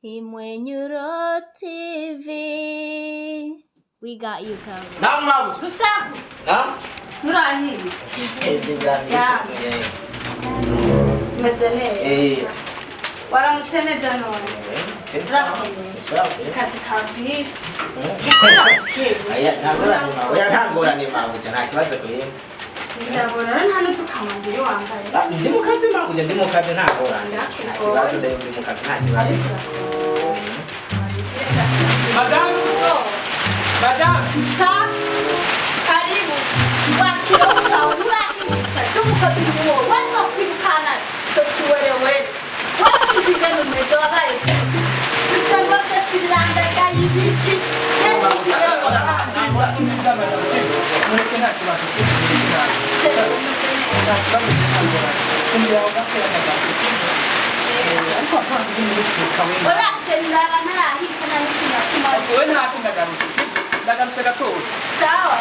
Imwenyuro TV. We got you covered. Naam mabuja. Rusaku, Naam. murahiye. Ndibiramisha. Meze neza. Eh. Waramutse neza none. Eh. Sawa. Akazi kakwishe. Aya ntangorane mabuja. Oya ntangorane mabuja nta kibazo kuyemo. Ndabona nta n'udukamambiri wambaye. Ah, ndi mu kazi mabuja, ndi mu kazi, nta ngorane. Nta kibazo, ndi mu kazi, nta kibazo. Madame, madame. Sa, karibu. Wakiroka urahinyisa cy'umukozi muwo wazokwirukana cyo kiwerewere. Wasize mu mezo wabaye. Cyangwa se sirandaga y'ibiki. Umviriza, umviriza madame, sibyo? Mureke nta kibazo, sibyo? Mureke nta kibazo. Nta kibazo, nta ngorane. Sindiraho gatoya madame, sibyo? Eh, ariko apana uri muri kwiruka wewe. Urashendara ntarahisa na n'ikintu na kimwe. Wewe ntacyo, ndagarutse, sibyo? Ndagarutse gatoya. Sawa.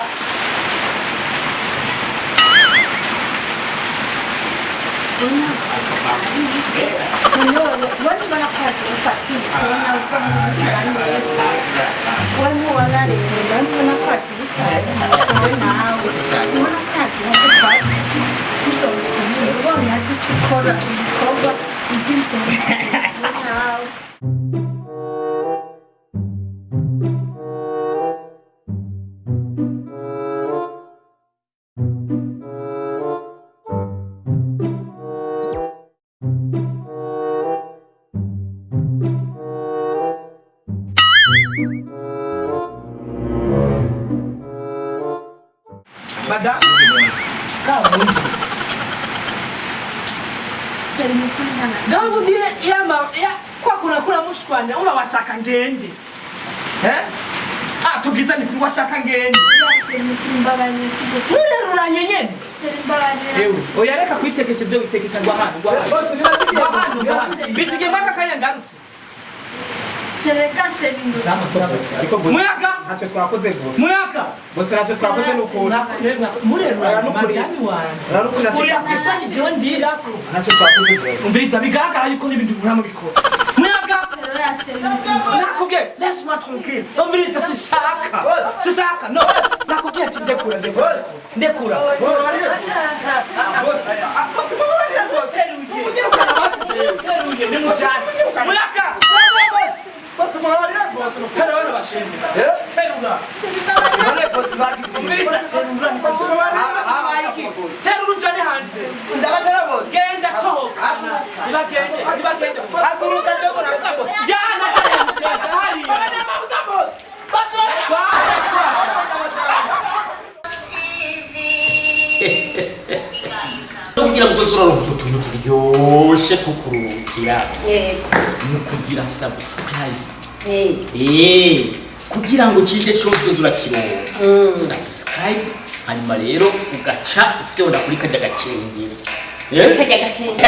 Madame, kabundi. Ngabundi yama ya kwa kuna kula mushwana uba washaka ngende. Eh? Ah, tubwizane kuri washaka ngende. Mureruranye nyene. Ewe, oya reka kwitekesha ibyo witekesha ngo ahantu ngo ahantu. Bose birazigiye. Ngo ahantu ngo ahantu. Bitige mpaka kanya ngarutse. Zama ariko gusa Muyaga, ntacyo twakoze gusa. Muyaga. Gusa ntacyo twakoze n'ukuri. Mureruranye Nukuri. madame wanje. Oya, nukuri ntacyo Uriya twakoze. kusanya ivyo ndirako. Ntacyo twakoze gusa. Umviriza, bigaragara yuko n'ibintu muhora mubikora. Muyaga. Nakubwiye, laisse-moi tranquille. Umviriza, sishaka. Sishaka. No. Nakubwiye ati ndekura, ndekura. Ndekura. Bose, ah, bose mubabarire rwose. Teruye. Teruye, nimujane. Muyaga. Bose mubabarire rwose. Terura bano bashinze. Terura. None bosi bagize Umviriza, terura. Bose mubabarire. Habaye iki bosi? Terura ujane hanze. Ndabatera bosi. Genda sohoka. Nibagende, nibagende. Haguruka ndabona bosi. Jana hariya mushenzi, hariya. Twara, twara. Kugira ngo uzoze utu tuntu turyoshe kukuruhukira ni ukugira subscribe, kugira ngo kize cose uzoze urakironka subscribe, hanyuma rero ugaca ufyonda kuri karya gakengeri. Kajya gakenge.